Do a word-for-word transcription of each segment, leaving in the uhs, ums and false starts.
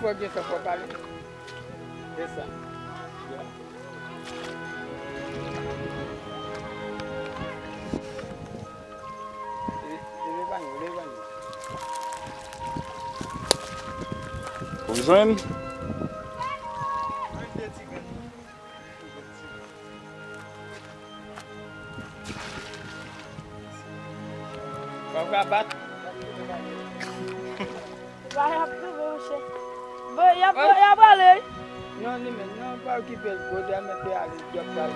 Fò gen san fò pale. Se sa. Leve, leve panye, leve panye. Ou jwenn? Papa bat. Wa y ap twouve, monchè. Bon, y ap, y ap ale. Non, li menm, non, pa okipe l, kote a mete ale, y ap pale.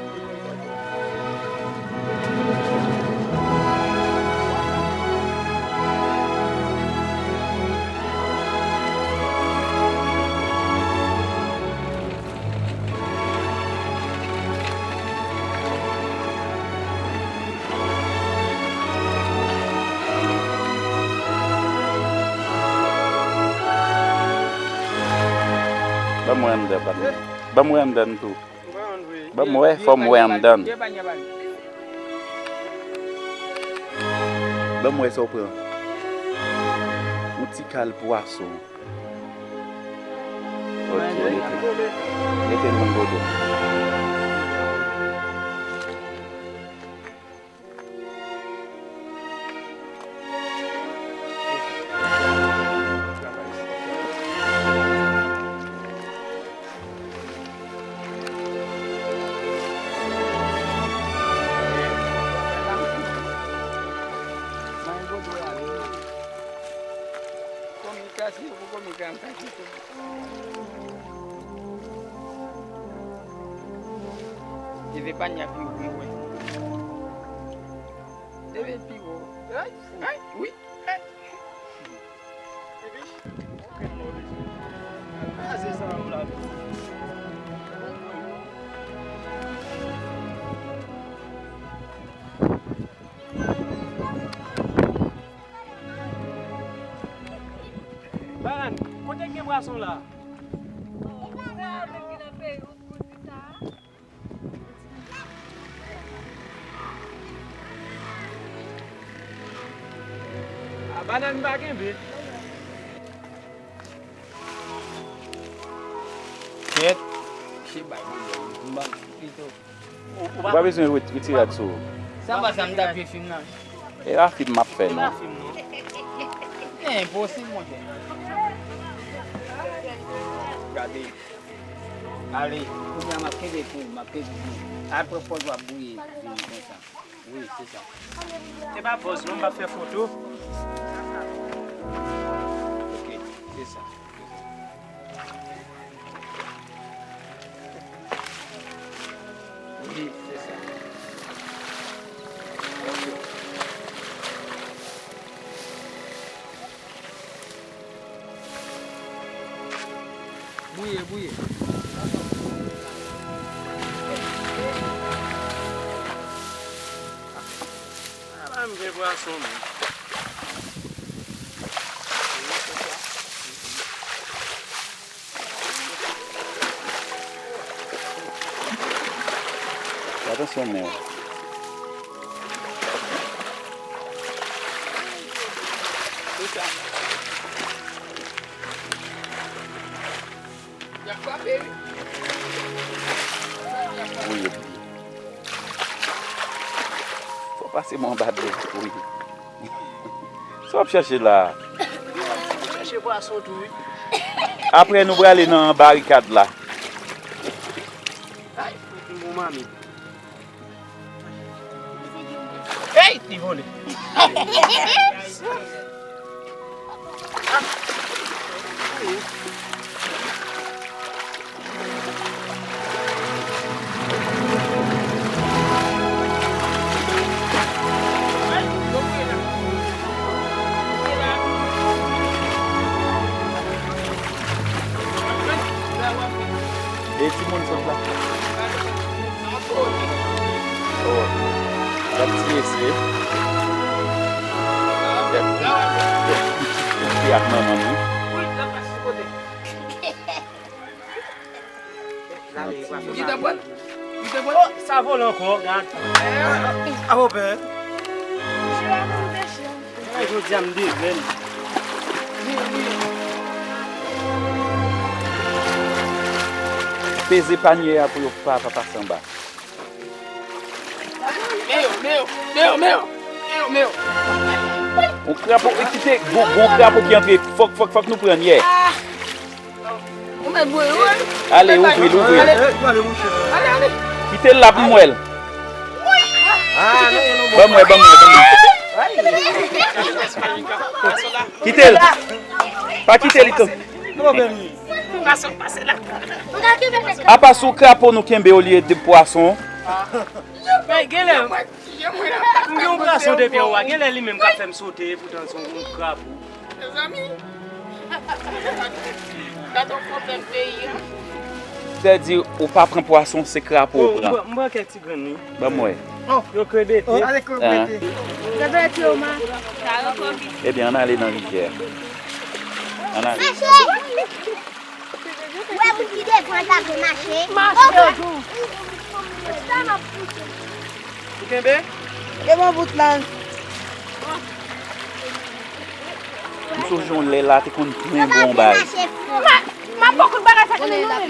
Ban m wè anndan, patnè. Ban m wè anndan tou. Ban m wè, fò m wè anndan. Ban m wè sa w pran. Yon ti kal pwason. Ok, mete. Mete l nan godo. Komikas, yo pou komikas. Leve panya pi wo pou mwen. Leve pi wo. Ay, ay, wi. Ay. Kraze sa yo la. Baran, kote k gen pwason la? A, banann pa kenbe. Kèt. Misye bay pwoblèm. M ba pito. Ou pa bezwen ret-, retire rad sou ou. Sa pa sa m t ap jwe fim nan. E pa fim m ap fè non. E pa fim non. E enposib, monchè. Gade. Ale, kounye a m ap kenbe pou ou, m ap kenbe pou ou. Al pran pòz w ap bouye vin konsa. Wi, se sa. Se pa pòz non, m ap fè foto. Ok, se sa. Wi, se sa. Ok. Bouye, bouye. A, ba m gen pwason, men. Fè atansyon men w. Wi, wi. Fò pase mwen anba dlo, wi. Sa w ap chèche la a? Chèche pwason tou, wi. Apre, nou prale nan barikad la. Ay, fout m pou manmi. Ey, li vole. E timoun sot la. Oh, y ap tiye se. Y ap, y ap, y ap tiye ak manman nou. Li te pran. Li te pran. Oh, sa vole ankò, gad. A, bon, ben. Ay, jodi a m devèn. Wi, wi. Peze panye a pou yo pa, pa pase anba. Meyo, meyo, meyo, meyo, meyo, meyo. Yon krapo, e kite, gon, gon krapo ki antre, fòk, fòk, fòk nou pran l, yeah. Ou mèt voye, wi. Ale, ouvri l, ouvri l. Ale, ale, ale. Kite l la pou m wè l. Ban m wè, ban m wè, ban m wè. Kite l. Pa kite li tou. Apa sou krapo nou kenbe olye de pwason. Men genlè, m gen yon gason depi anwa, genlè li menm k ap fè m sote, poutan se yon krapo. Mezanmi, gade yon pwoblèm peyi a. Tèdi, ou pa pran pwason, se krapo ou pran. M pran kèk ti grenn, wi. Ban m wè. Yo krebete. Krebete yo, ma. Ebyen, ann ale nan rivyè a. Ann ale. Mache! Ou wè moun ki devan l pa vle mache. Mache. Ou kenbe? Kenbe bout la. M sonje yon lè la te konn plen bon bagay. Ma, ma poko bagay sa ki nou menm.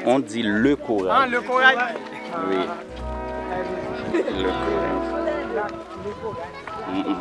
On dit le corail. Ah, le corail. Oui. Le corail. Mm, mm.